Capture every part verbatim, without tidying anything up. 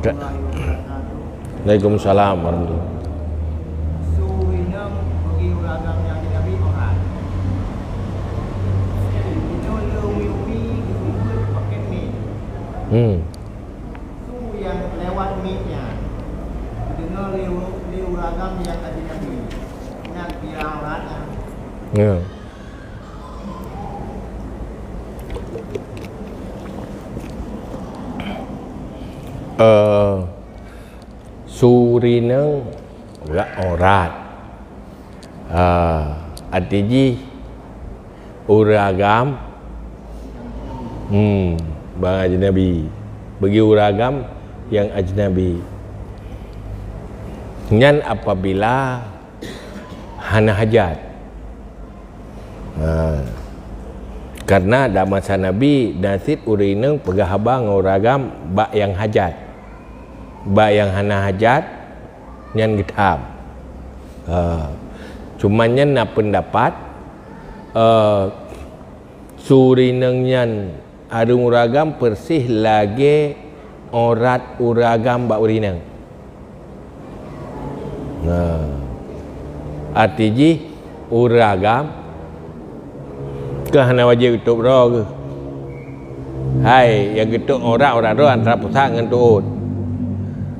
Waalaikumsalam warahmatullahi. Hmm. Ya. Eh, su rineng aurat. Ah, arti jih ureueng agam. Hmm, bang ajnabi. Bagi ureueng agam nyang ajnabi. Nyan apabila hana hajat. Ha. Karena dak masa Nabi na cit ureueng inong peugah haba ngon ureueng agam bak nyang hajat. Bak nyang hana hajat nyan geutham. Ha. Cuma nyan na pendapat, eh, su rineng nyan hareuem ureueng agam persis lagée aurat ureueng agam bak ureueng inong. Nah, arti jih ureueng agam ka hana wajéb geutôb droe geuh. Hai, nyang geutôb aurat, aurat droe antara pusat ngon tuôt.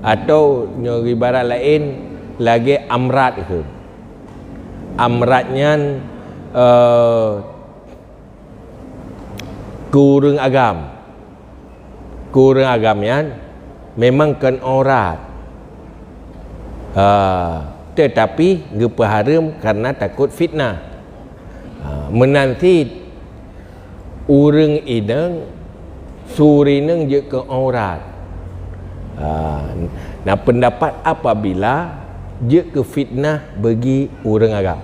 Atau nyoe ibarat laén lagée amrat keuh. Amrat nyan, eh, keu ureueng agam. Keu ureueng agam nyan memang kon aurat. Ha, tetapi geupeuhareuem karena takot fitnah. Ha, meunan cit ureueng inong, su rineng jeuet keu aurat. Ha, na pendapat apabila jeuet keu fitnah bagi ureueng agam.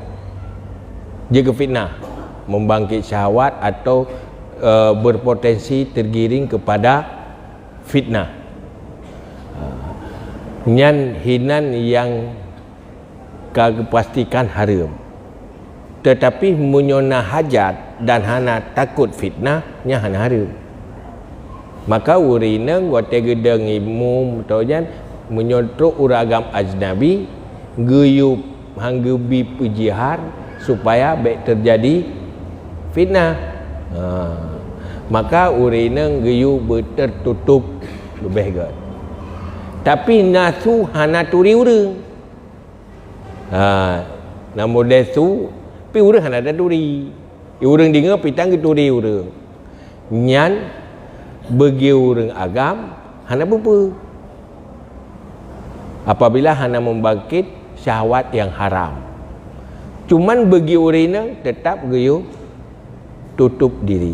Jeuet keu fitnah, membangkit syahwat atau, eh, berpotensi tergiring kepada fitnah. Ha, nyan hinan nyang ka geupastikan hareuem. Teutapi meunyoe na hajat dan hana takot fitnah, nyan hana hareuem. Maka ureueng inong watée geudong imum atau nyan, meunyoe trok ureueng agam ajnabi, geuyue han geubi peujihar supaya bék teujadi fitnah. Ha. Maka ureueng inong geuyue beuteututôb leubeh gét. Tapi na su hana turi ureueng. Ha, na model su, pi ureueng hana taturi. Ureueng deungoe pi tan geuturi ureueng. Nyan bagi ureueng agam hana peue-peue. Apabila hana membangkit syahwat nyang haram. Cuman bagi ureueng inong tetap geuyue tutôb diri.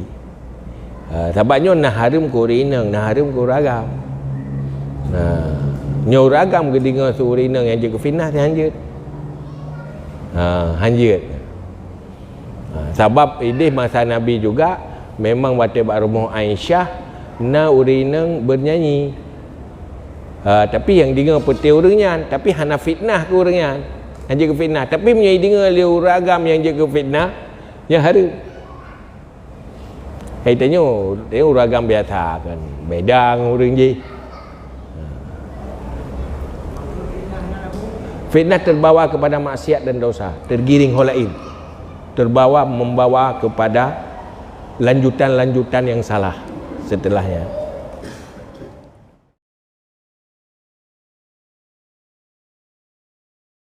Ha, sabab nyoe na hareuem keu ureueng inong, na hareuem keu ureueng agam. Nah, nyoe ureueng agam geudeungoe su ureueng inong nyang jeuet keu fitnah, nyan jeuet. Ha, han jeuet. Ha, sabab ideh masa Nabi juga, memang watée bak rumoh Aisyah, na ureueng inong beunyanyi. Ha, tapi nyang deungoe peuté ureueng nyan, tapi hana fitnah keu ureueng nyan. Han jeuet keu fitnah. Tapi meunyoe ideungoe lé ureueng agam nyang jeuet keu fitnah, nyan hareuem. Hai tanyoe, tanyoe ureueng agam biasa kan. Beda ngon ureueng jih. Fitnah terbawa kepada maksiat dan dosa, tergiring ho laén. Terbawa, membawa kepada lanjutan-lanjutan yang salah setelahnya.